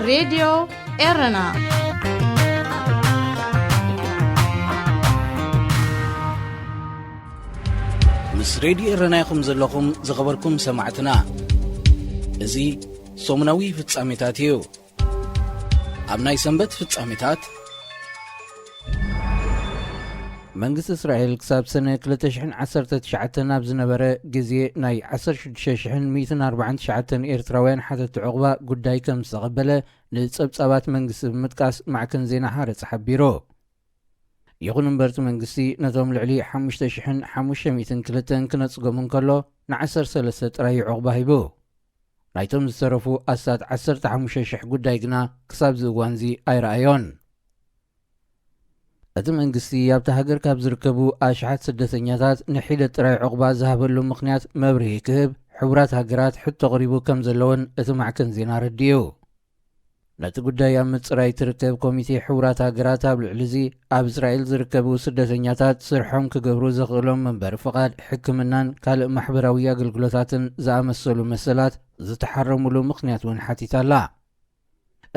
ሬድዮ ኤረና። ምስ ሬድዮ ኤረና ኢኹም ዘለኹም ዝኸበርኩም ሰማዕትና። እዚ ሰሙናዊ ፍጻሜታት እዩ። ኣብ ናይ ሰንበት ፍጻሜታት፣ መንግስቲ እስራኤል ክሳብ ሰነ ክልተ ሽሕን ዓሰርተ ትሽዓተን ኣብ ዝነበረ ግዜ ናይ ዓሰርተ ሽዱሽተ ሽሕን ሚእትን ኣርባዓን ትሽዓተን ኤርትራውያን ሓተቲ ዑቕባ ጉዳይ ከም ዝተቐበለ ንጸብጻባት መንግስቲ ብምጥቃስ ማዕከን ዜና ሃረጽ ሓቢሩ። ይኹን እምበር እቲ መንግስቲ ነቶም ልዕሊ ሓሙሽተ ሽሕን ሓሙሽተ ሚእትን ክልተን ክነጽጎም እንከሎ፣ ንዓሰርተ ሰለስተ ጥራይ ዑቕባ ሂቡ። ናይቶም ዝተረፉ ኣስታት ዓሰርተ ሓሙሽተ ሽሕ ጉዳይ ግና ክሳብ እዚ እዋንዚ ኣይረኣዮን። እቲ መንግስቲ ኣብታ ሃገር ካብ ዝርከቡ ኣሽሓት ስደተኛታት ንሒደት ጥራይ ዑቕባ ዝሃበሉ ምኽንያት መብርሂ ክህብ ሕቡራት ሃገራት ሕቶ ኣቕሪቡ ከም ዘለውን እቲ ማዕከን ዜና ኣረዲኡ። ነቲ ጉዳይ ኣብ ምጽራይ ትርከብ ኮሚቴ ሕቡራት ሃገራት ኣብ ልዕሊ እዚ ኣብ እስራኤል ዝርከቡ ስደተኛታት ስርሖም ክገብሩ ዘኽእሎም መንበሪ ፍቓድ፣ ሕክምናን ካልእ ማሕበራዊ ኣገልግሎታትን ዝኣመሰሉ መሰላት ዝተሓረሙሉ ምኽንያት እውን ሓቲታ ኣላ።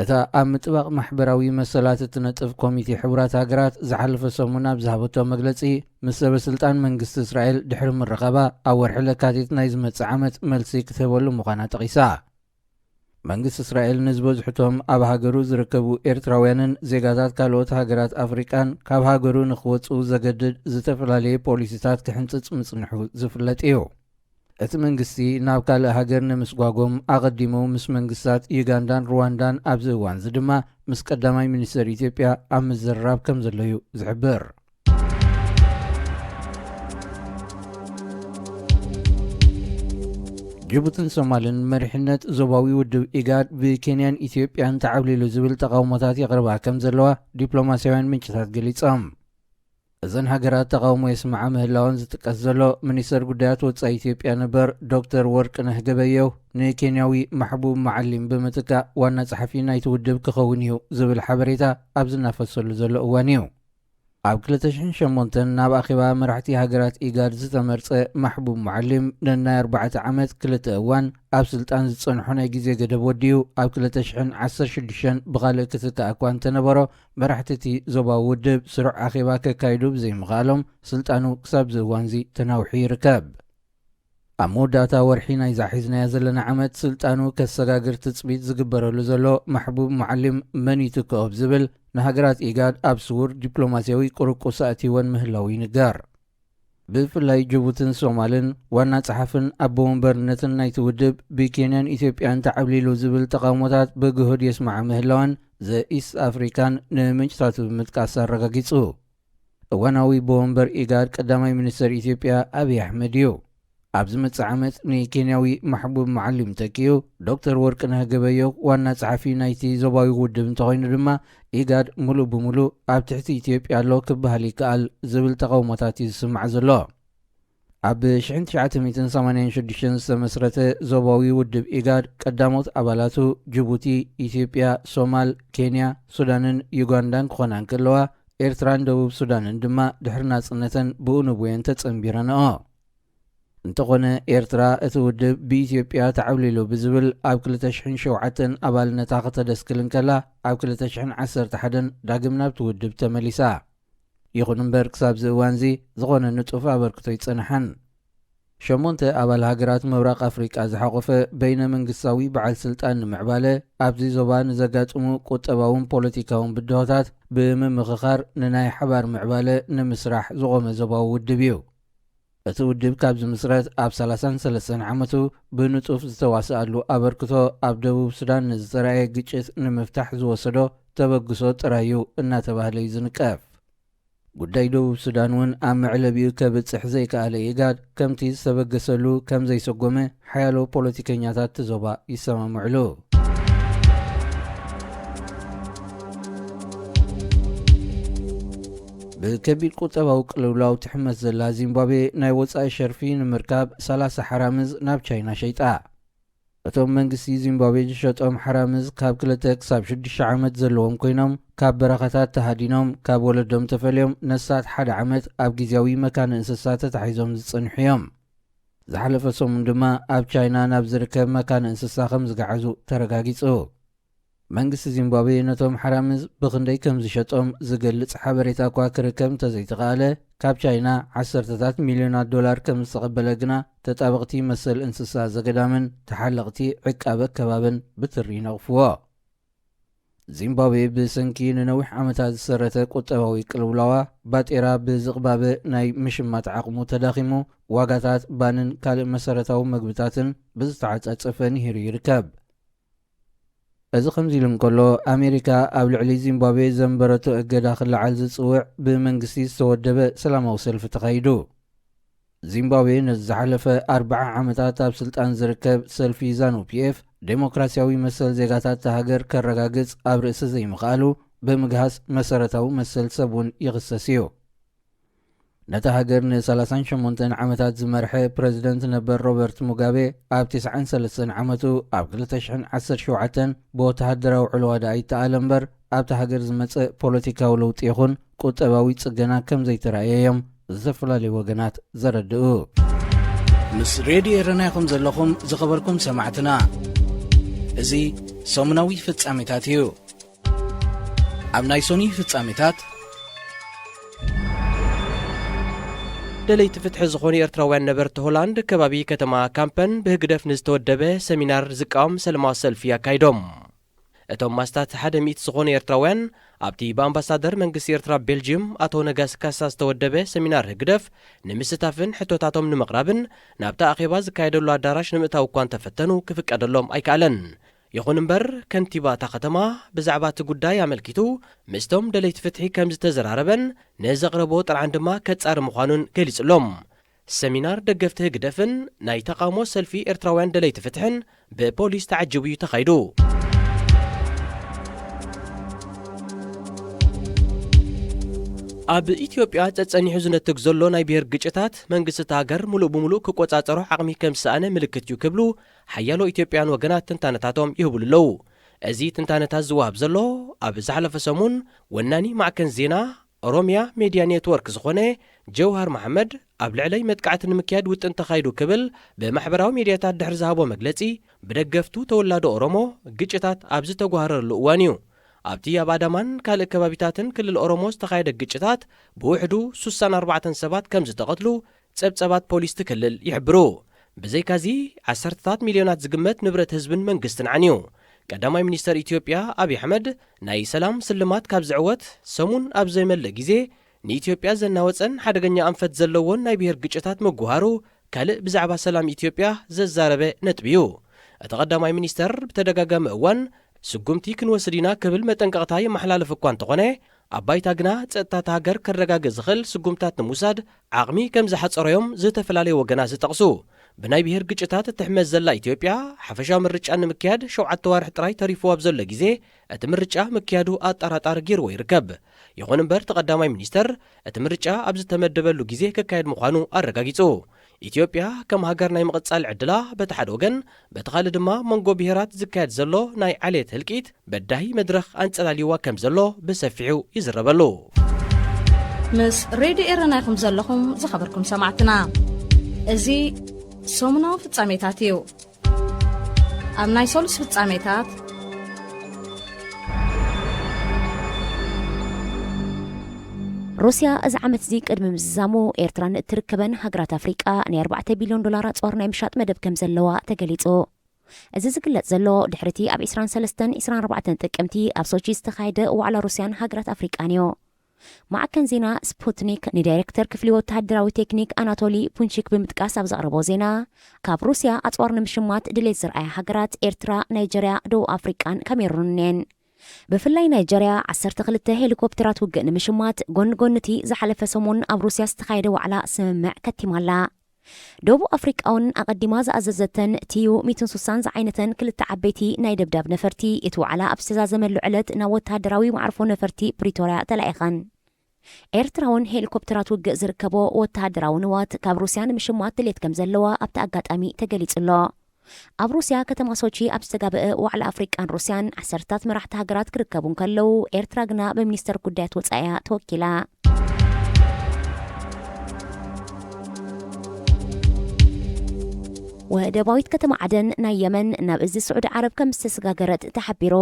እታ ኣብ ምጥባቕ ማሕበራዊ መሰላት እትነጥፍ ኮሚቴ ሕቡራት ሃገራት ዝሓለፈ ሰሙን ኣብ ዝሃበቶ መግለጺ፣ ምስ ሰበ ስልጣን መንግስቲ እስራኤል ድሕሪ ምርኻባ ኣብ ወርሒ ለካቲት ናይ ዝመጽእ ዓመት መልሲ ክትህበሉ ምዃና ጠቒሳ። መንግስቲ እስራኤል ንዝበዝሕቶም ኣብ ሃገሩ ዝርከቡ ኤርትራውያንን ዜጋታት ካልኦት ሃገራት ኣፍሪቃን ካብ ሃገሩ ንኽወጽኡ ዘገድድ ዝተፈላለየ ፖሊሲታት ክሕንጽጽ ምጽንሑ ዝፍለጥ እዩ። እቲ መንግስቲ ናብ ካልእ ሃገር ንምስጓጎም ኣቐዲሙ ምስ መንግስታት ዩጋንዳን ሩዋንዳን ኣብዚ እዋንዚ ድማ ምስ ቀዳማይ ሚኒስተር ኢትዮጵያ ኣብ ምዝርራብ ከም ዘሎ እዩ ዝሕብር። ጅቡትን ሶማልን መሪሕነት ዞባዊ ውድብ ኢጋድ ብኬንያን ኢትዮጵያን ተዓብሊሉ ዝብል ተቓውሞታት የቕርባ ከም ዘለዋ ዲፕሎማስያውያን ምንጭታት ገሊጾም። እዘን ሃገራት ተቓውሞ የስምዓ ምህላወን ዝጥቀስ ዘሎ ሚኒስተር ጉዳያት ወጻኢ ኢትዮጵያ ነበር ዶክተር ወርቅነህ ገበየሁ ንኬንያዊ ማሕቡብ መዓሊም ብምትካእ ዋና ጸሓፊ ናይቲ ውድብ ክኸውን እዩ ዝብል ሓበሬታ ኣብ ዝናፈሰሉ ዘሎ እዋን እዩ። ኣብ ክልተ ሽሕን ሸሞንተን ናብ ኣኼባ መራሕቲ ሃገራት ኢጋድ ዝተመርጸ ማሕቡብ መዓሊም ነናይ ኣርባዕተ ዓመት ክልተ እዋን ኣብ ስልጣን ዝጸንሖ ናይ ግዜ ገደብ ወዲኡ ኣብ ክልተ ሽሕን ዓሰርተ ሽዱሽተን ብኻልእ ክትካእ እኳ እንተነበሮ፣ መራሕቲ እቲ ዞባዊ ውድብ ስሩዕ ኣኼባ ከካይዱ ብዘይምኽኣሎም ስልጣኑ ክሳብ እዚ እዋንዚ ተናዊሑ ይርከብ። ኣብ መወዳእታ ወርሒ ናይዛ ሒዝናያ ዘለና ዓመት ስልጣኑ ከሰጋግር ትጽቢት ዝግበረሉ ዘሎ ማሕቡብ መዓሊም መን ይትክኦ ብዝብል ንሃገራት ኢጋድ ኣብ ስዉር ዲፕሎማስያዊ ቁርቁስ ኣእትይወን ምህላው ይንገር። ብፍላይ ጅቡትን ሶማልን ዋና ጸሓፍን ኣቦ ወንበርነትን ናይቲ ውድብ ብኬንያን ኢትዮጵያን ተዓብሊሉ ዝብል ተቓውሞታት ብግሁድ የስምዓ ምህላወን ዘ ኢስት ኣፍሪካን ንምንጭታቱ ብምጥቃስ ኣረጋጊጹ። እዋናዊ ኣቦ ወንበር ኢጋድ ቀዳማይ ሚኒስተር ኢትዮጵያ ኣብይ ኣሕመድ እዩ። ኣብ ዝመጽእ ዓመት ንኬንያዊ ማሕቡብ መዓሊም ተኪኡ ዶክተር ወርቅነህ ገበየሁ ዋና ጸሓፊ ናይቲ ዞባዊ ውድብ እንተኾይኑ ድማ ኢጋድ ሙሉእ ብሙሉእ ኣብ ትሕቲ ኢትዮጵያ ኣሎ ክበሃል ይከኣል ዝብል ተቓውሞታት እዩ ዝስማዕ ዘሎ። ኣብ ሽሕን ትሽዓተ ሚእትን ሰማንያን ሽዱሽተን ዝተመስረተ ዞባዊ ውድብ ኢጋድ ቀዳሞት ኣባላቱ ጅቡቲ፣ ኢትዮጵያ፣ ሶማል፣ ኬንያ፣ ሱዳንን ዩጋንዳን ክኾና እንከለዋ ኤርትራን ደቡብ ሱዳንን ድማ ድሕሪ ናጽነተን ብኡ ንብኡ እየን ተጸንቢረንኦ። እንተኾነ ኤርትራ እቲ ውድብ ብኢትዮጵያ ተዓብሊሉ ብዝብል ኣብ ክልተ ሽሕን ሸውዓተን ኣባልነታ ከተደስክል እንከላ ኣብ ክልተ ሽሕን ዓሰርተ ሓደን ዳግም ናብቲ ውድብ ተመሊሳ። ይኹን እምበር ክሳብ እዚ እዋንዚ ዝኾነ ንጡፍ ኣበርክቶ ኣይጸንሓን። ሸሞንተ ኣባል ሃገራት ምብራቕ ኣፍሪቃ ዝሓቖፈ በይነ መንግስታዊ በዓል ስልጣን ንምዕባለ ኣብዚ ዞባ ንዘጋጥሙ ቁጠባውን ፖለቲካውን ብድሆታት ብምምኽኻር ንናይ ሓባር ምዕባለ ንምስራሕ ዝቖመ ዞባዊ ውድብ እዩ። እቲ ውድብ ካብ ዝምስረት ኣብ ሰላሳን ሰለስተን ዓመቱ ብንጡፍ ዝተዋስኣሉ ኣበርክቶ ኣብ ደቡብ ሱዳን ንዝተራእየ ግጭት ንምፍታሕ ዝወሰዶ ተበግሶ ጥራይ እዩ እናተባህለ እዩ ዝንቀፍ። ጉዳይ ደቡብ ሱዳን እውን ኣብ መዕለቢኡ ከብጽሕ ዘይከኣለ ኢጋድ ከምቲ ዝተበገሰሉ ከም ዘይሰጎመ ሓያሎ ፖለቲከኛታት እቲ ዞባ ይሰማምዕሉ። ብከቢድ ቁጠባዊ ቅልውላው ትሕመስ ዘላ ዚምባብዌ ናይ ወጻኢ ሸርፊ ንምርካብ ሰላሳ ሓራምዝ ናብ ቻይና ሸይጣ። እቶም መንግስቲ ዚምባብዌ ዝሸጦም ሓራምዝ ካብ ክልተ ክሳብ ሽዱሽተ ዓመት ዘለዎም ኮይኖም ካብ በረኻታት ተሃዲኖም ካብ ወለዶም ተፈልዮም ነሳት ሓደ ዓመት ኣብ ግዜያዊ መካነ እንስሳ ተታሒዞም ዝጸንሑ እዮም። ዝሓለፈ ሰሙን ድማ ኣብ ቻይና ናብ ዝርከብ መካነ እንስሳ ከም ዝገዓዙ ተረጋጊጹ። መንግስቲ ዚምባብዌ ነቶም ሓራምዝ ብኽንደይ ከም ዝሸጦም ዝገልጽ ሓበሬታ እኳ ክርከብ እንተዘይተኻእለ፣ ካብ ቻይና ዓሰርተታት ሚልዮናት ዶላር ከም ዝተቐበለ ግና ተጣበቕቲ መሰል እንስሳ ዘገዳምን ተሓለቕቲ ዕቃበ ከባብን ብትሪ ይነቕፍዎ። ዚምባብዌ ብሰንኪ ንነዊሕ ዓመታት ዝሰረተ ቁጠባዊ ቅልውላዋ፣ ባጤራ ብዝቕባበ ናይ ምሽማት ዓቕሙ ተዳኺሙ፣ ዋጋታት ባንን ካልእ መሰረታዊ መግብታትን ብዝተዓጻጸፈ ንሂሩ ይርከብ። እዚ ከምዚ ኢሉ እንከሎ፣ ኣሜሪካ ኣብ ልዕሊ ዚምባብዌ ዘንበረቶ እገዳ ክለዓል ዝጽውዕ ብመንግስቲ ዝተወደበ ሰላማዊ ሰልፊ ተኻይዱ። ዚምባብዌ ነዚ ዝሓለፈ ኣርብዓ ዓመታት ኣብ ስልጣን ዝርከብ ሰልፊ ዛኑ ፒኤፍ፣ ዴሞክራሲያዊ መሰል ዜጋታት እታ ሃገር ከረጋግጽ ኣብ ርእሲ ዘይምኽኣሉ፣ ብምግሃስ መሰረታዊ መሰል ሰብ እውን ይኽሰስ እዩ። ነታ ሃገር ን ሰላሳን ሸሞንተን ዓመታት ዝመርሐ ፕረዚደንት ነበር ሮበርት ሙጋቤ፣ ኣብ ተስዓን ሰለስተን ዓመቱ፣ ኣብ ክልተ ሽሕን ዓሰርተ ሸውዓተን ብወተሃደራዊ ዕልዋ ደኣ ይተኣለ እምበር፣ ኣብታ ሃገር ዝመጸ ፖለቲካዊ ለውጢ ይኹን ቁጠባዊ ጽገና ከም ዘይተራእየ እዮም ዝተፈላለዩ ወገናት ዘረድኡ። ምስ ሬድዮ ኤረና ኢኹም ዘለኹም ዝኸበርኩም ሰማዕትና። እዚ ሰሙናዊ ፍጻሜታት እዩ። ኣብ ናይ ሶኒ ፍጻሜታት፣ ደለይቲ ፍትሒ ዝኾኑ ኤርትራውያን ነበርቲ ሆላንድ ከባቢ ከተማ ካምፐን ብህግደፍ ንዝተወደበ ሰሚናር ዝቃወም ሰላማዊ ሰልፊ ኣካይዶም። እቶም ማስታት ሓደ ሚእቲ ዝኾኑ ኤርትራውያን ኣብቲ ብኣምባሳደር መንግስቲ ኤርትራ ቤልጅየም ኣቶ ነጋሲ ካሳ ዝተወደበ ሰሚናር ህግደፍ ንምስታፍን ሕቶታቶም ንምቕራብን ናብታ ኣኼባ ዝካየደሉ ኣዳራሽ ንምእታው እኳ እንተፈተኑ ክፍቀደሎም ኣይከኣለን። ይኹን እምበር ከንቲባ እታ ከተማ ብዛዕባ እቲ ጉዳይ ኣመልኪቱ ምስቶም ደለይቲ ፍትሒ ከም ዝተዘራረበን ንዘቕረቦ ጥርዓን ድማ ከጻሪ ምዃኑን ገሊጹሎም። ሰሚናር ደገፍቲ ህግደፍን ናይ ተቓውሞ ሰልፊ ኤርትራውያን ደለይቲ ፍትሕን ብፖሊስ ተዓጂቡ እዩ ተኻይዱ። ኣብ ኢትዮጵያ ጸጸኒሑ ዝነትግ ዘሎ ናይ ብሔር ግጭታት መንግስቲ እታ ሃገር ምሉእ ብምሉእ ክቆጻጸሮ ዓቕሚ ከም ዝሰኣነ ምልክት እዩ ክብሉ ሓያሎ ኢትዮጵያውያን ወገናት ትንታነታቶም ይህብሉ ኣለዉ። እዚ ትንታነታት ዝወሃብ ዘሎ ኣብ ዝሓለፈ ሰሙን ወናኒ ማዕከን ዜና ኦሮሚያ ሜድያ ኔትወርክ ዝኾነ ጀውሃር መሓመድ ኣብ ልዕለይ መጥቃዕቲ ንምክያድ ውጥን ተኻይዱ ክብል ብማሕበራዊ ሜድያታት ድሕሪ ዝሃቦ መግለጺ፣ ብደገፍቱ ተወላዶ ኦሮሞ ግጭታት ኣብ ዝተጓሃረሉ እዋን እዩ። ኣብቲ ኣብ ኣዳማን ካልእ ከባቢታትን ክልል ኦሮሞ ዝተኻየደ ግጭታት ብውሕዱ ሱሳን ኣርባዕተን ሰባት ከም ዝተቐትሉ ጸብጸባት ፖሊስ እቲ ክልል ይሕብሩ። ብዘይካዚ ዓሰርተታት ሚልዮናት ዝግመት ንብረት ህዝብን መንግስትን ዓንዩ። ቀዳማይ ሚኒስተር ኢትዮጵያ ኣብይ ኣሕመድ ናይ ሰላም ስልማት ካብ ዝዕወት ሰሙን ኣብ ዘይመልእ ግዜ ንኢትዮጵያ ዘናወጸን ሓደገኛ ኣንፈት ዘለዎን ናይ ብሔር ግጭታት ምጉሃሩ ካልእ ብዛዕባ ሰላም ኢትዮጵያ ዘዛረበ ነጥቢ እዩ። እቲ ቀዳማይ ሚኒስተር ብተደጋጋሚ እዋን ስጉምቲ ክንወስድ ኢና ክብል መጠንቀቕታ የመሓላልፍ እኳ እንተኾነ፣ ኣብ ባይታ ግና ጸጥታ እታ ሃገር ከረጋግእ ዝኽእል ስጉምታት ንምውሳድ ዓቕሚ ከም ዝሓጸሮ እዮም ዝተፈላለዩ ወገናት ዝጠቕሱ። ብናይ ብሔር ግጭታት እትሕመስ ዘላ ኢትዮጵያ፣ ሓፈሻዊ ምርጫ ንምክያድ ሸውዓተ ዋርሕ ጥራይ ተሪፍዎ ኣብ ዘሎ ግዜ፣ እቲ ምርጫ ምክያዱ ኣጠራጣሪ ገይርዎ ይርከብ። ይኹን እምበር፣ እቲ ቀዳማይ ሚኒስተር፣ እቲ ምርጫ ኣብ ዝተመደበሉ ግዜ ክካየድ ምዃኑ ኣረጋጊጹ። ኢትዮጵያ ከም ሃገር ናይ ምቕጻል ዕድላ በቲ ሓደ ወገን፣ በቲ ካልእ ድማ መንጎ ብሄራት ዝካየድ ዘሎ ናይ ዓሌት ህልቂት በዳሂ መድረኽ ኣንጸላልይዋ ከም ዘሎ ብሰፊሑ ይዝረበሉ። ምስ ሬድዮ ኤረና ኢኹም ዘለኹም ዝኸበርኩም ሰማዕትና። እዚ ሰሙናዊ ፍጻሜታት እዩ። ኣብ ናይ ሰሉስ ፍጻሜታት፣ ሩስያ እዚ ዓመት እዚ ቅድሚ ምዝዛሙ ኤርትራን እትርከበን ሃገራት ኣፍሪቃ ናይ ኣርባዕተ ቢልዮን ዶላር ኣጽዋር ናይ ምሻጥ መደብ ከም ዘለዋ ተገሊጹ። እዚ ዝግለጽ ዘሎ ድሕሪቲ ኣብ ዕስራን ሰለስተን ዕስራን ኣርባዕተን ጥቅምቲ ኣብ ሶቺ ዝተኻየደ ዋዕላ ሩስያን ሃገራት ኣፍሪቃን እዩ። ማዕከን ዜና ስፑትኒክ ንዳይረክተር ክፍሊ ወተሃደራዊ ቴክኒክ ኣናቶሊ ፑንቺክ ብምጥቃስ ኣብ ዘቕረቦ ዜና፣ ካብ ሩስያ ኣጽዋር ንምሽማት ድሌት ዝረኣያ ሃገራት ኤርትራ፣ ናይጀርያ፣ ደቡብ ኣፍሪቃን ካሜሩንን እየን። ብፍላይ ናይጀርያ ዓሰርተ ክልተ ሄሊኮፕተራት ውግእ ንምሽማት ጎኒ ጎኒ እቲ ዝሓለፈ ሰሙን ኣብ ሩስያ ዝተኻየደ ዋዕላ ስምምዕ ከቲማ ኣላ። ደቡብ ኣፍሪቃ እውን ኣቐዲማ ዝኣዘዘተን ቲዩ ሚእትን ሱሳን ዝዓይነተን ክልተ ዓበይቲ ናይ ደብዳብ ነፈርቲ እቲ ዋዕላ ኣብ ዝተዛዘመሉ ዕለት ናብ ወተሃደራዊ መዓርፎ ነፈርቲ ፕሪቶርያ ተላኢኸን። ኤርትራ እውን ሄሊኮፕተራት ውግእ ዝርከቦ ወተሃደራዊ ንዋት ካብ ሩስያ ንምሽማት ድሌት ከም ዘለዋ ኣብቲ ኣጋጣሚ ተገሊጹ ኣሎ። ኣብ ሩስያ ከተማ ሶቺ ኣብ ዝተጋበአ ዋዕላ ኣፍሪቃን ሩስያን ዓሰርታት መራሕቲ ሃገራት ክርከቡ እንከለዉ፣ ኤርትራ ግና ብሚኒስተር ጉዳያት ወጻኢያ ተወኪላ። ወደባዊት ከተማ ዓደን ናይ የመን ናብ እዚ ስዑዲ ዓረብ ከም ዝተሰጋገረት ተሓቢሩ።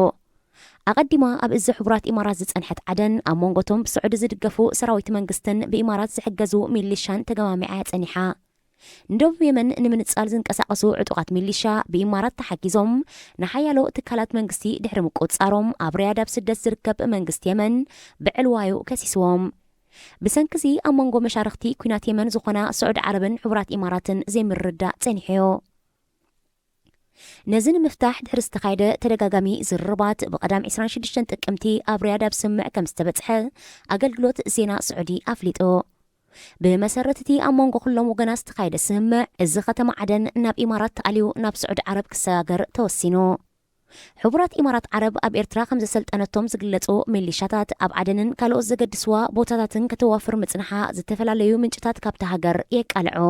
ኣቐዲማ ኣብ እዚ ሕቡራት ኢማራት ዝጸንሐት ዓደን፣ ኣብ መንጎቶም ብስዑዲ ዝድገፉ ሰራዊት መንግስትን ብኢማራት ዝሕገዙ ሚሊሻን ተገማሚዓ እያ ጸኒሓ። ንደቡብ የመን ንምንጻል ዝንቀሳቐሱ ዕጡቓት ሚሊሻ ብኢማራት ተሓጊዞም ንሓያሎ ትካላት መንግስቲ ድሕሪ ምቁጽጻሮም፣ ኣብ ሪያድ ኣብ ስደት ዝርከብ መንግስቲ የመን ብዕልዋዩ ከሲስዎም። ብሰንኪዚ ኣብ መንጎ መሻርኽቲ ኲናት የመን ዝኾና ስዑዲ ዓረብን ሕቡራት ኢማራትን ዘይምርድዳእ ጸኒሑዮ። ነዚ ንምፍታሕ ድሕሪ ዝተኻየደ ተደጋጋሚ ዝርርባት፣ ብቐዳም ዕስራን ሽዱሽተን ጥቅምቲ ኣብ ሪያድ ኣብ ስምምዕ ከም ዝተበጽሐ ኣገልግሎት ዜና ስዑዲ ኣፍሊጡ። ብመሰረት እቲ ኣብ መንጎ ኩሎም ወገናት ዝተኻየደ ስምምዕ፣ እዚ ከተማ ዓደን ናብ ኢማራት ተኣልዩ ናብ ስዑዲ ዓረብ ክሰጋገር ተወሲኑ። ሕቡራት ኢማራት ዓረብ ኣብ ኤርትራ ከም ዘሰልጠነቶም ዝግለጹ ሚሊሻታት ኣብ ዓደንን ካልኦት ዘገድስዋ ቦታታትን ከተዋፍር ምጽንሓ ዝተፈላለዩ ምንጭታት ካብታ ሃገር የቃልዑ።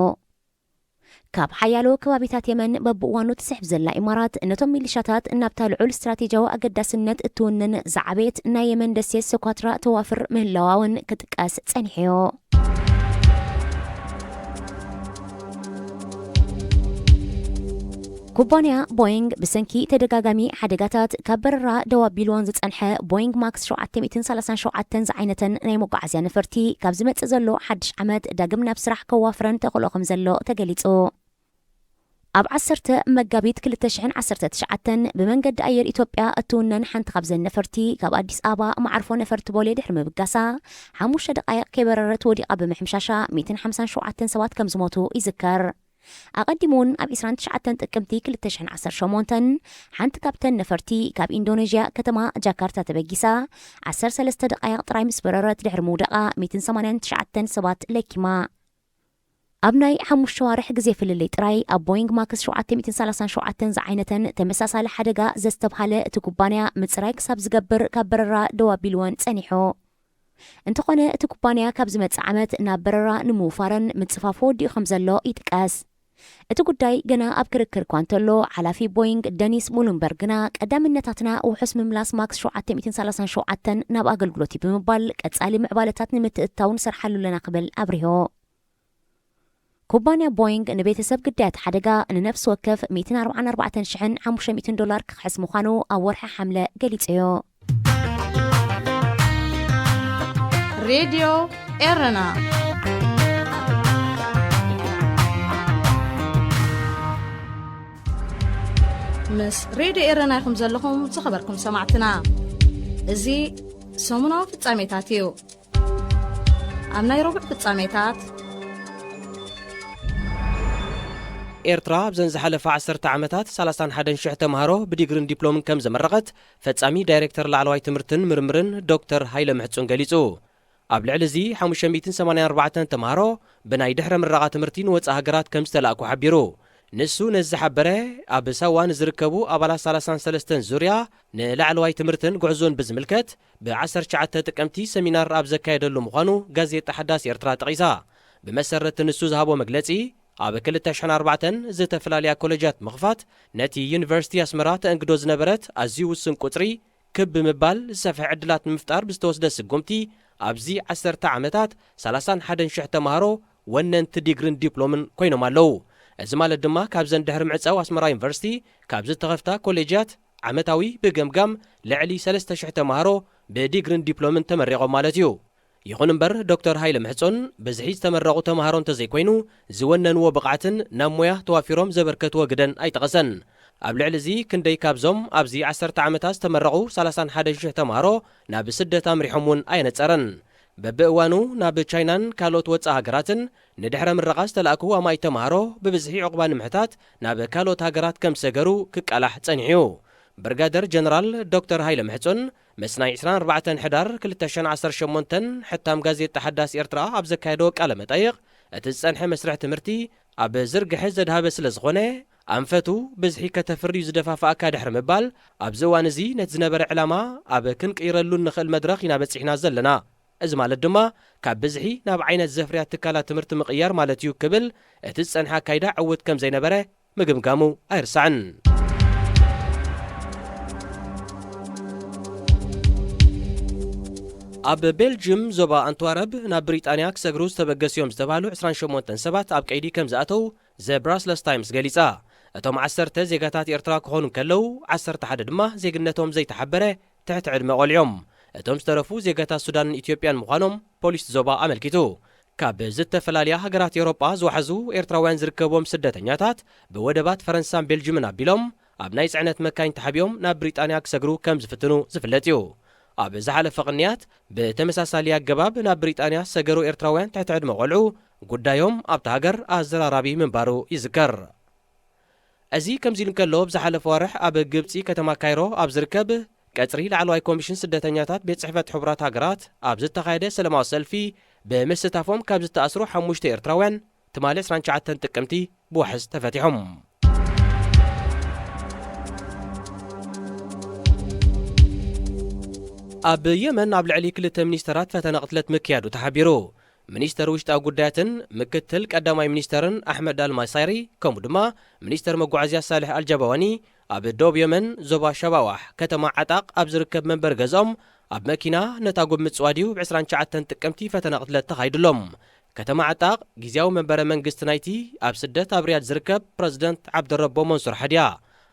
ካብ ሓያሎ ከባቢታት የመን በብእዋኑ ትስሕብ ዘላ ኢማራት፣ ነቶም ሚሊሻታት ናብታ ልዑል ስትራቴጂያዊ ኣገዳስነት እትውንን ዝዓበየት ናይ የመን ደሴት ሶኳትራ ተዋፍር ምህላዋ እውን ክጥቀስ ጸኒሑዮ። ኩባንያ ቦይንግ ብሰንኪ ተደጋጋሚ ሓደጋታት ካብ በረራ ደው ኣቢልዎን ዝጸንሐ ቦይንግ ማክስ ሸውዓተ ሚእትን ሰላሳን ሸውዓተን ዝዓይነተን ናይ መጓዓዝያ ነፈርቲ ካብ ዝመጽእ ዘሎ ሓድሽ ዓመት ዳግም ናብ ስራሕ ከዋፍረን ተኽእሎ ከም ዘሎ ተገሊጹ። ኣብ ዓሰርተ መጋቢት ክልተ ሽሕን ዓሰርተ ትሽዓተን ብመንገዲ ኣየር ኢትዮጵያ እትውነን ሓንቲ ካብዘን ነፈርቲ ካብ ኣዲስ ኣበባ መዓርፎ ነፈርቲ ቦሌ ድሕሪ ምብጋሳ፣ ሓሙሽተ ደቃይቕ ከይበረረት ወዲቓ ብምሕምሻሻ ሚእትን ሓምሳን ሸውዓተን ሰባት ከም ዝሞቱ ይዝከር። ኣቐዲሙ እውን ኣብ ዕስራን ትሽዓተን ጥቅምቲ ክልተ ሽሕን ዓሰርተ ሸሞንተን ሓንቲ ካብተን ነፈርቲ ካብ ኢንዶኔዥያ ከተማ ጃካርታ ተበጊሳ ዓሰርተ ሰለስተ ደቃይቕ ጥራይ ምስ በረረት ድሕሪ ምውዳቓ ሚእትን ሰማንያን ትሽዓተን ሰባት ለኪማ። ኣብ ናይ ሓሙሽተ ዋርሕ ግዜ ፍልልይ ጥራይ ኣብ ቦይንግ ማክስ ሸውዓተ ሚእትን ሰላሳን ሸውዓተን ዝዓይነተን ተመሳሳሊ ሓደጋ ዘስተብሃለ እቲ ኩባንያ ምጽራይ ክሳብ ዝገብር ካብ በረራ ደው ኣቢልወን ጸኒሑ። እንተኾነ እቲ ኩባንያ ካብ ዝመጽእ ዓመት ናብ በረራ ንምውፋረን ምጽፋፉ ወዲኡ ከም ዘሎ ይጥቀስ። እቲ ጉዳይ ገና ኣብ ክርክር እኳ እንተሎ፣ ሓላፊ ቦይንግ ደኒስ ሙሉንበርግ ግና ቀዳምነታትና ውሑስ ምምላስ ማክስ ሸውዓተ ሚእትን ሰላሳን ሸውዓተን ናብ ኣገልግሎት እዩ ብምባል ቀጻሊ ምዕባለታት ንምትእትታው ንሰርሓሉ ኣለና ክብል ኣብሪሆ። ኩባንያ ቦይንግ ንቤተሰብ ግዳያት ሓደጋ ንነፍሲ ወከፍ ሚእትን ኣርባዓን ኣርባዕተን ሽሕን ሓሙሽተ ሚእትን ዶላር ክኽሕስ ምዃኑ ኣብ ወርሒ ሓምለ ገሊጹዮ። ሬድዮ ኤረና ምስ ሬድዮ ኤረና ኢኹም ዘለኹም ዝኸበርኩም ሰማዕትና። እዚ ሰሙናዊ ፍጻሜታት እዩ። ኣብ ናይ ረቡዕ ፍጻሜታት፣ ኤርትራ ኣብዘን ዝሓለፋ ዓሰርተ ዓመታት ሰላሳን ሓደን ሽሕ ተምሃሮ ብዲግርን ዲፕሎምን ከም ዘመረቐት ፈጻሚ ዳይሬክተር ላዕለዋይ ትምህርትን ምርምርን ዶክተር ሃይለ ምሕጹን ገሊጹ። ኣብ ልዕሊ እዚ ሓሙሽተ ሚእትን ሰማንያን ኣርባዕተን ተምሃሮ ብናይ ድሕረ ምረቓ ትምህርቲ ንወጻኢ ሃገራት ከም ዝተላእኩ ሓቢሩ። ንሱ ነዚ ዝሓበረ፣ ኣብ ሳዋ ንዝርከቡ ኣባላት ሰላሳን ሰለስተን ዙርያ ንላዕለዋይ ትምህርትን ጉዕዞን ብዝምልከት ብ ዓሰርተ ትሽዓተ ጥቅምቲ ሰሚናር ኣብ ዘካየደሉ ምዃኑ ጋዜጣ ሓዳስ ኤርትራ ጠቒሳ። ብመሰረት ንሱ ዝሃቦ መግለጺ፣ ኣብ ክልተ ሽሕን ኣርባዕተን ዝተፈላለያ ኮለጃት ምኽፋት ነቲ ዩኒቨርሲቲ ኣስመራ ተእንግዶ ዝነበረት ኣዝዩ ውሱን ቁጽሪ ክብ ብምባል ዝሰፍሐ ዕድላት ንምፍጣር ብዝተወስደ ስጉምቲ ኣብዚ ዓሰርተ ዓመታት ሰላሳን ሓደን ሽሕ ተምሃሮ ወነንቲ ዲግሪን ዲፕሎምን ኮይኖም ኣለዉ። እዚ ማለት ድማ ካብዘን ድሕሪ ምዕጻው ኣስመራ ዩኒቨርሲቲ ካብ ዝተኸፍታ ኮሌጃት ዓመታዊ ብገምጋም ልዕሊ ሰለስተ ሽሕ ተምሃሮ ብዲግሪን ዲፕሎምን ተመሪቖም ማለት እዩ። ይኹን እምበር ዶክተር ሃይለ ምሕጹን ብዝሒ ዝተመረቑ ተምሃሮ እንተዘይኮይኑ ዝወነንዎ ብቕዓትን ናብ ሞያ ተዋፊሮም ዘበርከትዎ ግደን ኣይጠቐሰን። ኣብ ልዕሊ እዚ ክንደይ ካብዞም ኣብዚ ዓሰርተ ዓመታት ዝተመረቑ ሰላሳን ሓደን ሽሕ ተምሃሮ ናብ ስደት ኣምሪሖም እውን ኣየነጸረን። በብእዋኑ ናብ ቻይናን ካልኦት ወጻኢ ሃገራትን ንድሕረ ምረቓ ዝተላእኩ ኣማኢት ተምሃሮ ብብዝሒ ዕቑባ ንምሕታት ናብ ካልኦት ሃገራት ከም ዝሰገሩ ክቃላሕ ጸኒሑ እዩ። ብርጋደር ጀነራል ዶክተር ሃይለ ምሕጹን ምስ ናይ ዕስራን ኣርባዕተን ሕዳር ክልተ ሽሕን ዓሰርተ ሸሞንተን ሕታም ጋዜጣ ሓዳስ ኤርትራ ኣብ ዘካየዶ ቃለ መጠይቕ፣ እቲ ዝጸንሐ መስርሕ ትምህርቲ ኣብ ዝርግሐ ዘድሃበ ስለ ዝኾነ፣ ኣንፈቱ ብዝሒ ከተፍሪ እዩ ዝደፋፍኣካ ድሕሪ ምባል፣ ኣብዚ እዋን እዚ ነቲ ዝነበረ ዕላማ ኣብ ክንቅይረሉ እንኽእል መድረኽ ኢና በጺሕና ዘለና። እዚ ማለት ድማ ካብ ብዝሒ ናብ ዓይነት ዘፍርያ ትካላት ትምህርቲ ምቕያር ማለት እዩ ክብል፣ እቲ ዝጸንሐ ኣካይዳ ዕዉት ከም ዘይነበረ ምግምጋሙ ኣይርሳዕን። ኣብ ቤልጅም ዞባ ኣንትዋረብ ናብ ብሪጣንያ ክሰግሩ ዝተበገሱ እዮም ዝተባህሉ ዕስራን ሸሞንተን ሰባት ኣብ ቀይዲ ከም ዝኣተው ዘ ብራስለስ ታይምስ ገሊጻ። እቶም ዓሰርተ ዜጋታት ኤርትራ ክኾኑ እንከለዉ፣ ዓሰርተ ሓደ ድማ ዜግነቶም ዘይተሓበረ ትሕቲ ዕድመ ቆልዑ እዮም። እቶም ዝተረፉ ዜጋታት ሱዳንን ኢትዮጵያን ምዃኖም ፖሊስ ዞባ ኣመልኪቱ። ካብ ዝተፈላለያ ሃገራት ኤውሮጳ ዝወሓዙ ኤርትራውያን ዝርከብዎም ስደተኛታት ብወደባት ፈረንሳን ቤልጅምን ኣቢሎም ኣብ ናይ ጽዕነት መካይን ተሓቢኦም ናብ ብሪጣንያ ክሰግሩ ከም ዝፍትኑ ዝፍለጥ እዩ። ኣብ ዝሓለፈ ቅንያት ብተመሳሳሊ ኣገባብ ናብ ብሪጣንያ ዝሰገሩ ኤርትራውያን ትሕቲ ዕድመ ቆልዑ ጉዳዮም ኣብታ ሃገር ኣዘራራቢ ምንባሩ ይዝከር። እዚ ከምዚ ኢሉ እንከሎ፣ ኣብ ዝሓለፈ ወርሒ ኣብ ግብጺ ከተማ ካይሮ ኣብ ዝርከብ ቀጽሪ ላዕለዋይ ኮሚሽን ስደተኛታት ቤት ጽሕፈት ሕቡራት ሃገራት ኣብ ዝተኻየደ ሰላማዊ ሰልፊ ብምስታፎም ካብ ዝተኣስሩ ሓሙሽተ ኤርትራውያን ትማሊ ዕስራን ትሽዓተን ጥቅምቲ ብዋሕስ ተፈቲሖም። ኣብ የመን ኣብ ልዕሊ ክልተ ሚኒስተራት ፈተነ ቅትለት ምክያዱ ተሓቢሩ። ሚኒስተር ውሽጣዊ ጉዳያትን ምክትል ቀዳማይ ሚኒስተርን ኣሕመድ ኣልማሳይሪ፣ ከምኡ ድማ ሚኒስተር መጓዓዝያ ሳልሕ ኣልጃባዋኒ፣ ኣብ ዶብ የመን ዞባ ሸባዋሕ ከተማ ዓጣቕ ኣብ ዝርከብ መንበሪ ገዝኦም ኣብ መኪና ነታጒ ብምጽዋድ እዩ ብ ዕስራን ትሽዓተን ጥቅምቲ ፈተነ ቅትለት ተኻይዱሎም። ከተማ ዓጣቕ ግዝያዊ መንበረ መንግስቲ ናይቲ ኣብ ስደት ኣብ ሪያድ ዝርከብ ፕረዚደንት ዓብደረቦ መንሱር ሓድያ።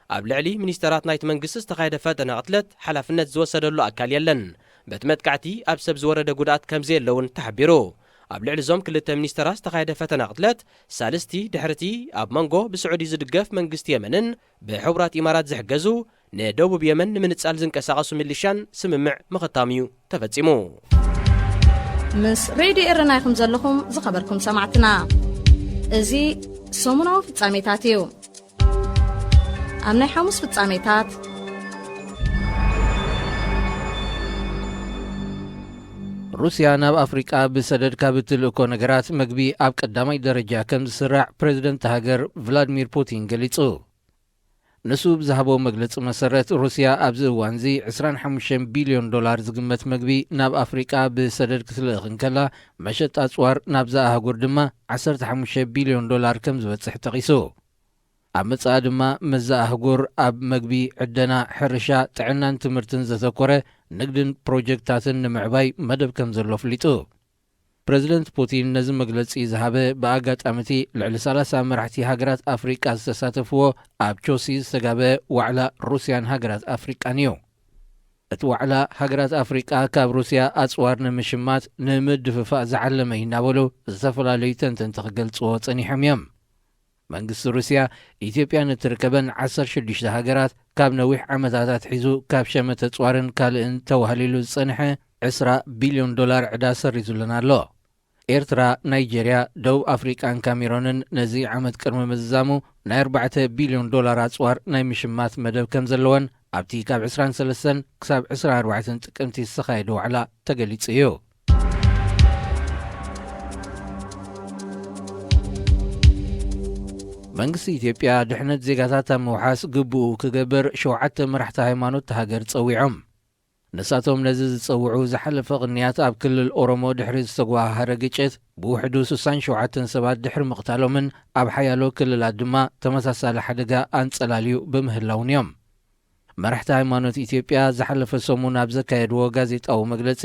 ኣብ ልዕሊ ሚኒስተራት ናይቲ መንግስቲ ዝተኻየደ ፈተነ ቅትለት ሓላፍነት ዝወሰደሉ ኣካል የለን። በቲ መጥቃዕቲ ኣብ ሰብ ዝወረደ ጉድኣት ከም ዘየለ እውን ተሓቢሩ። ኣብ ልዕሊ እዞም ክልተ ሚኒስተራት ዝተኻየደ ፈተነ ቅትለት ሳልስቲ ድሕርቲ ኣብ መንጎ ብስዑዲ ዝድገፍ መንግስቲ የመንን ብሕቡራት ኢማራት ዝሕገዙ ንደቡብ የመን ንምንጻል ዝንቀሳቐሱ ሚሊሻን ስምምዕ ምኽታም እዩ ተፈጺሙ። ምስ ሬድዮ ኤረና ኢኹም ዘለኹም ዝኸበርኩም ሰማዕትና። እዚ ሰሙናዊ ፍጻሜታት እዩ። ኣብ ናይ ሓሙስ ፍጻሜታት፣ ሩስያ ናብ ኣፍሪቃ ብሰደድ ካብ እትልእኮ ነገራት መግቢ ኣብ ቀዳማይ ደረጃ ከም ዝስራዕ ፕሬዝደንት ሃገር ቭላድሚር ፑቲን ገሊጹ። ንሱ ብዝሃቦ መግለጺ መሰረት፣ ሩስያ ኣብዚ እዋንዚ ዕስራን ሓሙሽተን ቢልዮን ዶላር ዝግመት መግቢ ናብ ኣፍሪቃ ብሰደድ ክትልእኽ እንከላ፣ መሸጣ ኣጽዋር ናብዛ ኣህጉር ድማ ዓሰርተ ሓሙሽተ ቢልዮን ዶላር ከም ዝበጽሕ ጠቒሱ። ኣብ መጻኢ ድማ ምስዛ ኣህጉር ኣብ መግቢ፣ ዕደና፣ ሕርሻ፣ ጥዕናን ትምህርትን ዘተኮረ ንግድን ፕሮጀክታትን ንምዕባይ መደብ ከም ዘሎ ኣፍሊጡ። ፕረዚደንት ፑቲን ነዚ መግለጺ ዝሃበ ብኣጋጣሚ እቲ ልዕሊ ሰላሳ መራሕቲ ሃገራት ኣፍሪቃ ዝተሳተፍዎ ኣብ ቾሲ ዝተጋበ ዋዕላ ሩስያን ሃገራት ኣፍሪቃን እዩ። እቲ ዋዕላ ሃገራት ኣፍሪቃ ካብ ሩስያ ኣጽዋር ንምሽማት ንምድፍፋእ ዝዓለመ እዩ እናበሉ ዝተፈላለዩ ተንተንቲ ክገልጽዎ ጸኒሖም እዮም። መንግስቲ ሩስያ ኢትዮጵያን እትርከበን ዓሰርተ ሽዱሽተ ሃገራት ካብ ነዊሕ ዓመታት ኣትሒዙ ካብ ሸመተ ኣጽዋርን ካልእን ተዋህሊሉ ዝጸንሐ ዕስራ ቢልዮን ዶላር ዕዳ ሰሪዙለን ኣሎ። ኤርትራ፣ ናይጀርያ፣ ደቡብ ኣፍሪቃን ካሜሮንን ነዚ ዓመት ቅድሚ ምዝዛሙ ናይ ኣርባዕተ ቢልዮን ዶላር ኣጽዋር ናይ ምሽማት መደብ ከም ዘለወን ኣብቲ ካብ ዕስራን ሰለስተን ክሳብ ዕስራን ኣርባዕተን ጥቅምቲ ዝተኻየደ ዋዕላ ተገሊጹ እዩ። መንግስቲ ኢትዮጵያ ድሕነት ዜጋታት ኣብ ምውሓስ ግቡኡ ክገብር ሸውዓተ መራሕቲ ሃይማኖት እታ ሃገር ጸዊዖም። ንሳቶም ነዚ ዝጸውዑ ዝሓለፈ ቅንያት ኣብ ክልል ኦሮሞ ድሕሪ ዝተጓሃረ ግጭት ብውሕዱ ስሳን ሸውዓተን ሰባት ድሕሪ ምቕታሎምን ኣብ ሓያሎ ክልላት ድማ ተመሳሳሊ ሓደጋ ኣንጸላልዩ ብምህላውን እዮም። መራሕቲ ሃይማኖት ኢትዮጵያ ዝሓለፈ ሰሙን ኣብ ዘካየድዎ ጋዜጣዊ መግለጺ፣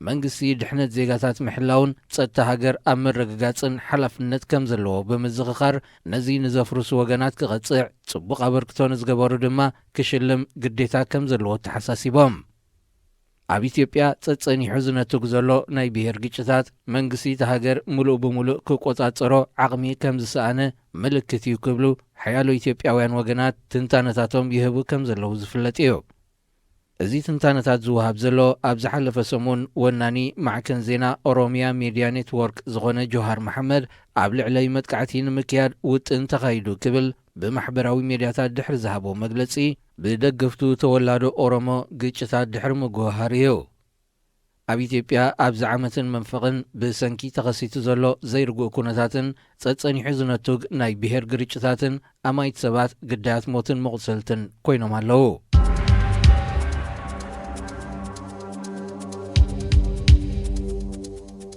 መንግስቲ ድሕነት ዜጋታት ምሕላውን ጸጥታ ሃገር ኣብ ምርግጋጽን ሓላፍነት ከም ዘለዎ ብምዝኽኻር፣ ነዚ ንዘፍርሱ ወገናት ክቐጽዕ፣ ጽቡቕ ኣበርክቶ ንዝገበሩ ድማ ክሽልም ግዴታ ከም ዘለዎ ተሓሳሲቦም። ኣብ ኢትዮጵያ ጸጸኒሑ ዝነትግ ዘሎ ናይ ብሄር ግጭታት፣ መንግስቲ እቲ ሃገር ምሉእ ብምሉእ ክቆጻጸሮ ዓቕሚ ከም ዝሰኣነ ምልክት እዩ ክብሉ ሓያሎ ኢትዮጵያውያን ወገናት ትንታነታቶም ይህቡ ከም ዘለዉ ዝፍለጥ እዩ። እዚ ትንታነታት ዝወሃብ ዘሎ ኣብ ዝሓለፈ ሰሙን ወናኒ ማዕከን ዜና ኦሮሚያ ሜድያ ኔትወርክ ዝኾነ ጆሃር መሓመድ ኣብ ልዕለይ መጥቃዕቲ ንምክያድ ውጥን ተኻይዱ ክብል ብማሕበራዊ ሜድያታት ድሕሪ ዝሃቦ መግለጺ፣ ብደገፍቱ ተወላዶ ኦሮሞ ግጭታት ድሕሪ ምጉህሃር እዩ። ኣብ ኢትዮጵያ ኣብዚ ዓመትን መንፈቕን ብሰንኪ ተኸሲቱ ዘሎ ዘይርጉእ ኩነታትን ጸጸኒሑ ዝነቱግ ናይ ብሄር ግርጭታትን ኣማይት ሰባት ግዳያት ሞትን መቑሰልትን ኮይኖም ኣለዉ።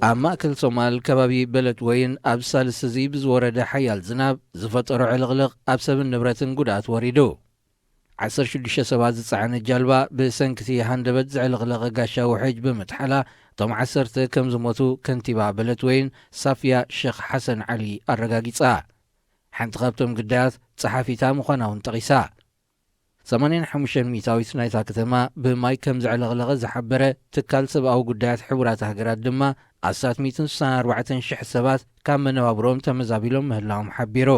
ኣብ ማእከል ሶማል ከባቢ በለድ ወይን ኣብ ሳልስቲ እዚ ብዝወረደ ሓያል ዝናብ ዝፈጠሮ ዕልቕልቕ ኣብ ሰብን ንብረትን ጉድኣት ወሪዱ። ዓሰርተ ሽዱሽተ ሰባት ዝጸዓነት ጃልባ ብሰንኪ እቲ ሃንደበት ዘዕለቕለቐ ጋሻ ውሕጅ ብምጥሓላ፣ እቶም ዓሰርተ ከም ዝሞቱ ከንቲባ በለትወይን ሳፍያ ሸኽ ሓሰን ዓሊ ኣረጋጊጻ። ሓንቲ ካብቶም ግዳያት ጸሓፊታ ምዃና እውን ጠቒሳ። ሰማንያን ሓሙሽተን ሚእታዊት ናይታ ከተማ ብማይ ከም ዘዕለቕለቐ ዝሓበረ ትካል ሰብኣዊ ጉዳያት ሕቡራት ሃገራት ድማ፣ ኣስታት ሚእትን ስሳን ኣርባዕተን ሽሕ ሰባት ካብ መነባብሮም ተመዛቢሎም ምህላዎም ሓቢሩ።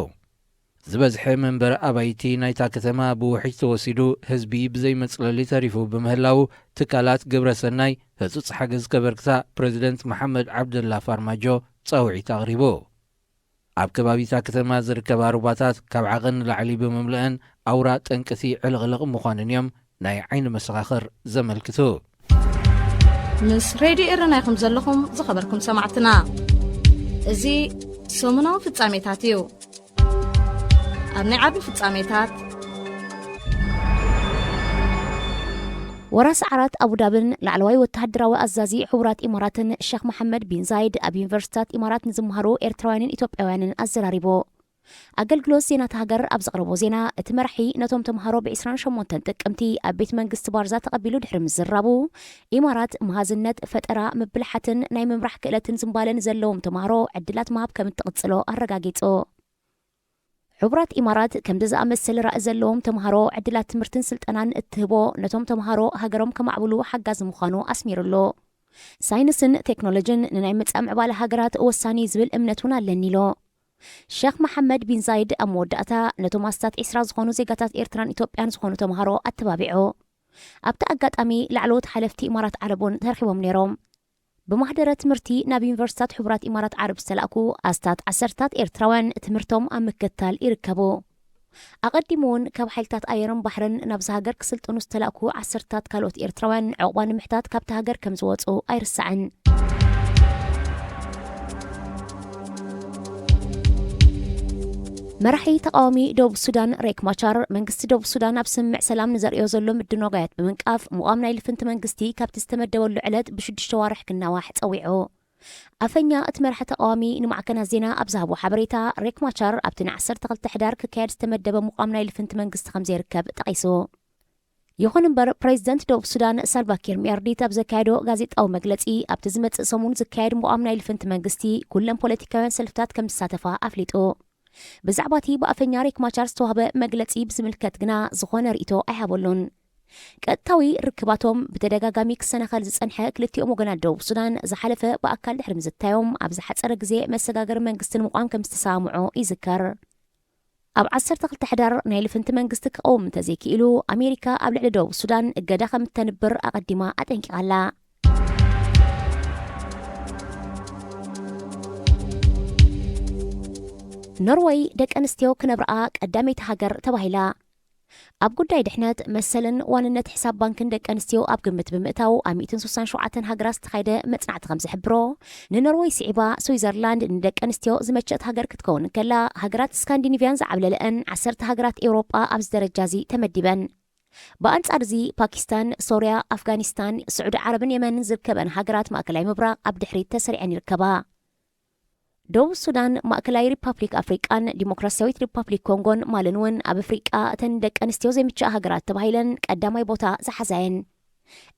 ዝበዝሐ መንበሪ ኣባይቲ ናይታ ከተማ ብውሕጅ ተወሲዱ፣ ህዝቢ ብዘይ መጽለሊ ተሪፉ ብምህላዉ፣ ትካላት ግብረ ሰናይ ህጹጽ ሓገዝ ከበርክታ ፕረዚደንት መሓመድ ዓብደላ ፋርማጆ ጻውዒት ኣቕሪቡ። ኣብ ከባቢታ ከተማ ዝርከባ ሩባታት ካብ ዓቐን ንላዕሊ ብምምልአን፣ ኣውራ ጠንቅቲ ዕልቕልቕ ምዃንን እዮም ናይ ዓይኒ መሰኻኽር ዘመልክቱ። ምስ ሬድዮ ኤረና ኢኹም ዘለኹም ዝኸበርኩም ሰማዕትና። እዚ ሰሙናዊ ፍጻሜታት እዩ። ኣብ ናይ ዓቢ ፍጻሜታት፣ ወራስ ዓራት ኣቡዳብን ላዕለዋይ ወተሃደራዊ ኣዛዚ ሕቡራት ኢማራትን ሸኽ መሓመድ ቢን ዛይድ ኣብ ዩኒቨርሲታት ኢማራት ንዝመሃሩ ኤርትራውያንን ኢትዮጵያውያንን ኣዘራሪቡ። ኣገልግሎት ዜናት ሃገር ኣብ ዘቕረቦ ዜና፣ እቲ መራሒ ነቶም ተምሃሮ ብ ዕስራን ሸሞንተን ጥቅምቲ ኣብ ቤት መንግስቲ ባርዛ ተቐቢሉ ድሕሪ ምዝራቡ፣ ኢማራት መሃዝነት፣ ፈጠራ፣ ምብልሓትን ናይ ምምራሕ ክእለትን ዝንባለን ዘለዎም ተምሃሮ ዕድላት ምሃብ ከም እትቕጽሎ ኣረጋጊጹ። ሕቡራት ኢማራት ከምዚ ዝኣመሰለ ራኢ ዘለዎም ተምሃሮ ዕድላት ትምህርትን ስልጠናን እትህቦ፣ ነቶም ተምሃሮ ሃገሮም ከማዕብሉ ሓጋዚ ምዃኑ ኣስሚሩሉ። ሳይንስን ቴክኖሎጅን ንናይ መጻኢ ምዕባለ ሃገራት ወሳኒ እዩ ዝብል እምነት እውን ኣለኒ ኢሉ። ሸኽ መሓመድ ቢን ዛይድ ኣብ መወዳእታ፣ ነቶም ኣስታት ዕስራ ዝኾኑ ዜጋታት ኤርትራን ኢትዮጵያን ዝኾኑ ተምሃሮ ኣተባቢዑ። ኣብቲ ኣጋጣሚ ላዕለዎት ሓለፍቲ ኢማራት ዓረብ እውን ተረኺቦም ነይሮም። ብማህደረ ትምህርቲ ናብ ዩኒቨርሲታት ሕቡራት ኢማራት ዓረብ ዝተላእኩ ኣስታት ዓሰርታት ኤርትራውያን ትምህርቶም ኣብ ምክትታል ይርከቡ። ኣቐዲሙ እውን ካብ ሓይልታት ኣየርን ባሕርን ናብዚ ሃገር ክስልጥኑ ዝተላእኩ ዓሰርታት ካልኦት ኤርትራውያን ዕቑባ ንምሕታት ካብቲ ሃገር ከም ዝወፁ ኣይርሳዕን። መራሒ ተቃዋሚ ደቡብ ሱዳን ሬክ ማቻር፣ መንግስቲ ደቡብ ሱዳን ኣብ ስምምዕ ሰላም ንዘርእዮ ዘሎ ምድንጓያት ብምንቃፍ፣ ምቋም ናይ ልፍንቲ መንግስቲ ካብቲ ዝተመደበሉ ዕለት ብሽዱሽተ ዋርሕ ክናዋሕ ጸዊዑ። ኣፈኛ እቲ መራሒ ተቃዋሚ ንማዕከናት ዜና ኣብ ዝሃቦ ሓበሬታ፣ ሬክ ማቻር ኣብቲ ንዓሰርተ ክልተ ሕዳር ክካየድ ዝተመደበ ምቋም ናይ ልፍንቲ መንግስቲ ከም ዘይርከብ ጠቒሱ። ይኹን እምበር፣ ፕሬዚደንት ደቡብ ሱዳን ሳልቫኪር ሚያርዲት ኣብ ዘካየዶ ጋዜጣዊ መግለጺ፣ ኣብቲ ዝመጽእ ሰሙን ዝካየድ ምቋም ናይ ልፍንቲ መንግስቲ ኩለን ፖለቲካውያን ሰልፍታት ከም ዝሳተፋ ኣፍሊጡ። ብዛዕባ እቲ ብኣፈኛ ሬክ ማቻር ዝተዋህበ መግለጺ ብዝምልከት ግና ዝኾነ ርእይቶ ኣይሃበሉን። ቀጥታዊ ርክባቶም ብተደጋጋሚ ክሰናኸል ዝጸንሐ ክልቲኦም ወገናት ደቡብ ሱዳን፣ ዝሓለፈ ብኣካል ድሕሪ ምዝታዮም፣ ኣብ ዝሓጸረ ግዜ መሰጋገሪ መንግስቲ ንምቋም ከም ዝተሰማምዑ ይዝከር። ኣብ ዓሰርተ ክልተ ሕዳር ናይ ልፍንቲ መንግስቲ ክቐውም እንተዘይክኢሉ፣ ኣሜሪካ ኣብ ልዕሊ ደቡብ ሱዳን እገዳ ከም እተንብር ኣቐዲማ ኣጠንቂቓ ኣላ። ኖርወይ ደቂ ኣንስትዮ ክነብርኣ ቀዳመይቲ ሃገር ተባሂላ። ኣብ ጉዳይ ድሕነት፣ መሰልን ዋንነት ሕሳብ ባንክን ደቂ ኣንስትዮ ኣብ ግምት ብምእታው፣ ኣብ ሚእትን ስሳን ሸውዓተን ሃገራት ዝተኻየደ መጽናዕቲ ከም ዝሕብሮ፣ ንኖርወይ ስዒባ፣ ስዊዘርላንድ ንደቂ ኣንስትዮ ዝመቸት ሃገር ክትከውን እንከላ፣ ሃገራት ስካንዲኒቭያን ዝዓብለለአን ዓሰርተ ሃገራት ኤውሮጳ ኣብዚ ደረጃ እዚ ተመዲበን። ብኣንጻር እዚ፣ ፓኪስታን፣ ሶርያ፣ ኣፍጋኒስታን፣ ስዑዲ ዓረብን የመንን ዝርከበን ሃገራት ማእከላይ ምብራቕ ኣብ ድሕሪት ተሰሪዐን ይርከባ። ደቡብ ሱዳን፣ ማእከላይ ሪፓብሊክ ኣፍሪቃን ዲሞክራሲያዊት ሪፓብሊክ ኮንጎን ማልን እውን ኣብ ኣፍሪቃ እተን ደቂ ኣንስትዮ ዘይምችኣ ሃገራት ተባሂለን ቀዳማይ ቦታ ዝሓዛ እየን።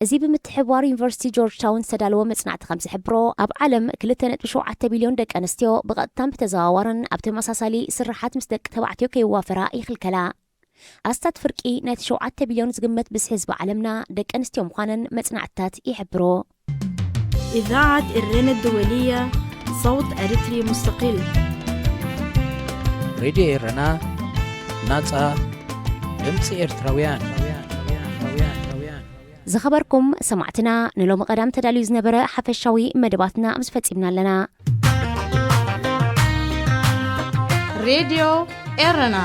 እዚ ብምትሕብባር ዩኒቨርሲቲ ጆርጅ ታውን ዝተዳለወ መጽናዕቲ ከም ዝሕብሮ፣ ኣብ ዓለም ክልተ ነጥቢ ሸውዓተ ቢልዮን ደቂ ኣንስትዮ ብቐጥታን ብተዘዋዋርን ኣብ ተመሳሳሊ ስርሓት ምስ ደቂ ተባዕትዮ ከይዋፈራ ይኽልከላ። ኣስታት ፍርቂ ናይቲ ሸውዓተ ቢልዮን ዝግመት ብዝሒ ህዝቢ ዓለምና ደቂ ኣንስትዮ ምዃነን መጽናዕትታት ይሕብሩ። إذاعة إرينا الدولية، صوت أريتري مستقل. ሬድዮ ኤረና፣ ናጻ ድምጺ ኤርትራውያን። ዝኸበርኩም ሰማዕትና፣ ንሎሚ ቀዳም ተዳልዩ ዝነበረ ሓፈሻዊ መደባትና ኣብዚ ፈጺምና ኣለና። ሬድዮ ኤረና።